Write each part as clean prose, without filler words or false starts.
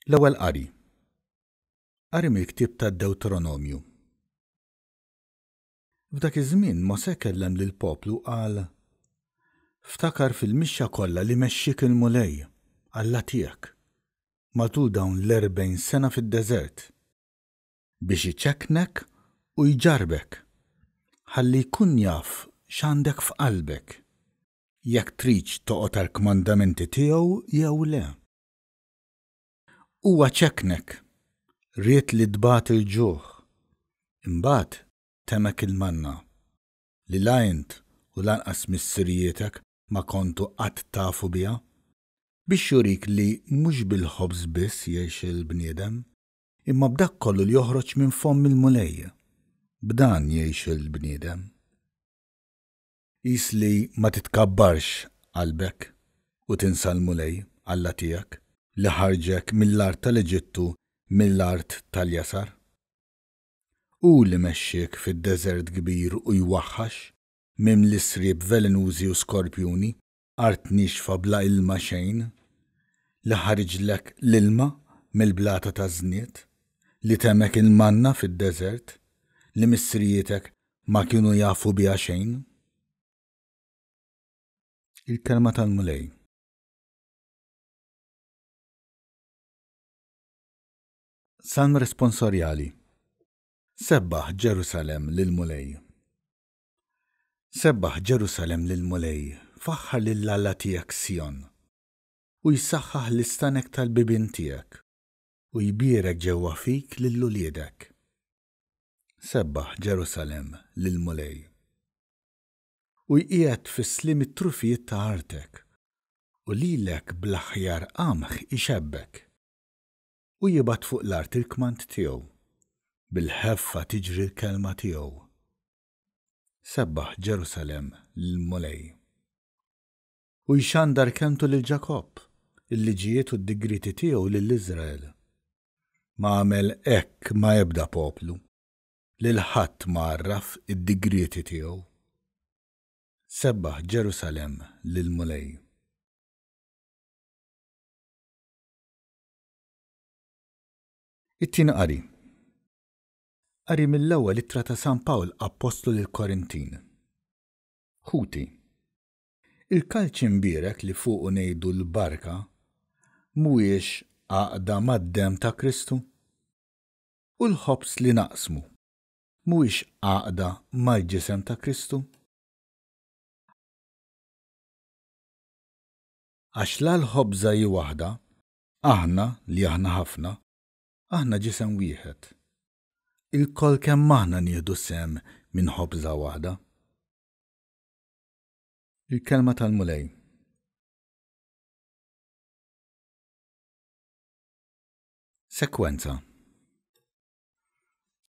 L-Ewwel Qari. Qari mill-ktieb tad-Dewteronomju. F'dak iż-żmien Mosè kellem lill-poplu u qal, Ftakar fil-mixja kollha li mexxiek il-Mulej, Alla tiegħek, matul dawn l-erbgħin sena fid-deżert, biex iċekknek u jġarrbek, ħalli jkun jaf x'għandek f'qalbek, jekk tridx toqgħod għall-kmandamenti tiegħu jew le. Huwa ċekknek, ried li tbati l-ġuħ, imbagħad temgħek il-manna, li la int u lanqas missirijietek ma kontu qatt tafu biha, biex jurik li mhux bil-ħobż biss jgħix il-bniedem, imma b'dak kollu li joħroġ minn fomm il-Mulej, b'dan jgħix il-bniedem. Qis li ma titkabbarx qalbek u tinsa l-Mulej, Alla tiegħek, li ħarġek mill-art tal-Eġittu, mill-art tal-jasar. Hu li mexxiek fid-deżert kbir u jwaħħax, mimli sriep velenużi u skorpjuni, art niexfa bla ilma xejn, li ħariġlek l-ilma mill-blata taż-żnied, li temgħek il-manna fid-deżert, li missrijietek ma kienu jafu biha xejn. Il-Kelma tal-Mulej. Salm Responsorjali Sebbaħ Ġerusalemm lill-Mulej. Sebbaħ Ġerusalemm lill-Mulej, faħħar lil Alla tiegħek Sijon. U jsaħħaħ l-istanek tal-bibien tiegħek, u jbierek ġewwa fik lil uliedek. Sebbaħ, Ġerusalemm, lill-Mulej. U jqiegħed fis-sliem it-trufijiet ta' artek, u lilek bl-aħjar qamħ ixebbek. U jibgħat fuq l-art il-kmand tiegħu, bil-ħeffa tiġri l-kelma tiegħu. Sebbaħ, Ġerusalemm, lill-Mulej. U jxandar kelmtu lil Ġakobb, il-liġijiet u d-digrieti tiegħu lil Iżrael. Ma għamel hekk ma' ebda poplu, lil ħadd ma għarraf id-digrieti tiegħu. Sebbaħ Ġerusalemm lill-Mulej. It-Tieni Qari. Qari mill-ewwel ittra ta' San Pawl Appostlu lill-Korintin. Ħuti, Il-kalċi mbierek li fuqu ngħidu l-barka mhuwiex għaqda mad-demm ta' Kristu? U l-ħobż li naqsmu mhuwiex għaqda mal-ġisem ta' Kristu? Għax la l-ħobża hi waħda, aħna, li aħna ħafna, aħna ġisem wieħed. Ilkoll kemm aħna nieħdu sehem minn ħobża waħda. Il-Kelma tal-Mulej. Sekwenza.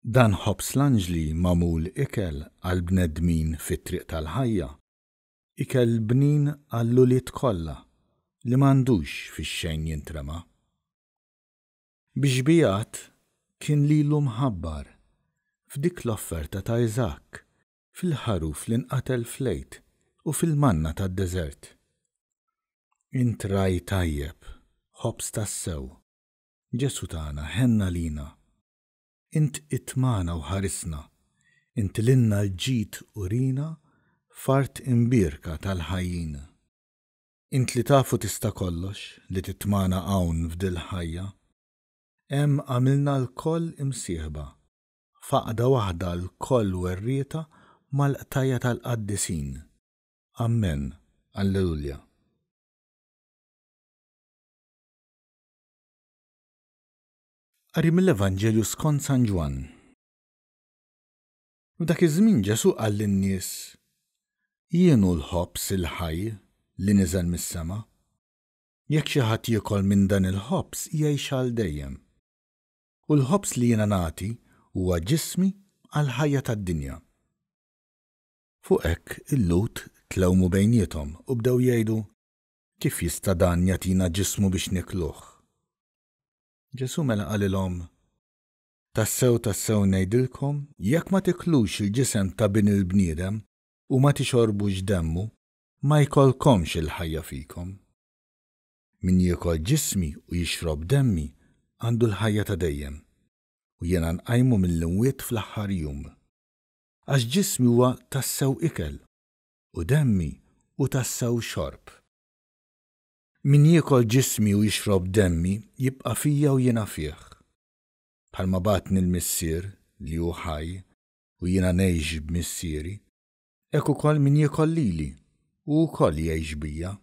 Dan ħobż l-anġli magħmul ikel għall-bnedmin fit-triq tal-ħajja, ikel bnin għall-ulied kollha li m'għandux fix-xejn jintrema. Bix-xbijat kien lilu mħabbar f'dik l-offerta ta' Iżakk fil-ħaruf li nqatel fl-Għid u fil-manna tad-deżert. Int ragħaj tajjeb, ħobż tassew, Ġesù tagħna, ħenn għalina. Int itmagħna u ħarisna, int lilna l-ġid urina f'art imbierka tal-ħajjin. Int li taf u tista' kollox, li titmagħna hawn f'dil-ħajja, hemm għamilna lkoll imsieħba. F'għaqda waħda lkoll werrieta mal-qtajja' tal-qaddisin. Ammen. Alleluja. Qari mill-Evanġelju skont San Ġwann. F'dak iż-żmien Ġesù qal lin-nies, Jien hu l-ħobż il-ħaj li niżel mis-sema. Jekk xi ħadd jiekol minn dan il-ħobż jgħix għal dejjem. U l-ħobż li jiena nagħti huwa ġismi għall-ħajja tad-dinja. Fuq hekk il-Lhud tlewmu bejniethom u bdew jgħidu, Kif jista' dan jagħtina ġismu biex niekluh? Ġesù mela qalilhom, Tassew, tassew ngħidilkom, jekk ma tiklux il-ġisem ta' Bin il-bniedem u ma tixorbux demmu, ma jkollkomx il-ħajja fikom. Min jiekol ġismi u jixrob demmi. għandu l-ħajja ta' dejjem, u jiena nqajmu mill-imwiet fl-aħħar jum. Għax ġismi huwa tassew ikel, u demmi hu tassew xorb. Min jiekol ġismi u jixrob demmi jibqa' fija u jiena fih. Bħalma bagħatni l-Missier, li hu ħaj, u jiena ngħix b'Missieri, hekk ukoll min jiekol lili, hu wkoll jgħix bija.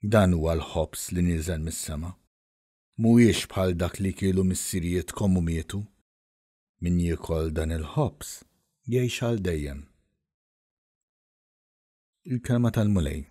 Dan huwa l-ħobż li niżel mis-sema. Mhuwiex bħal dak li kielu missirijietkom u mietu. Min jiekol dan il-ħobż jgħix għal dejjem. Il-Kelma tal-Mulej.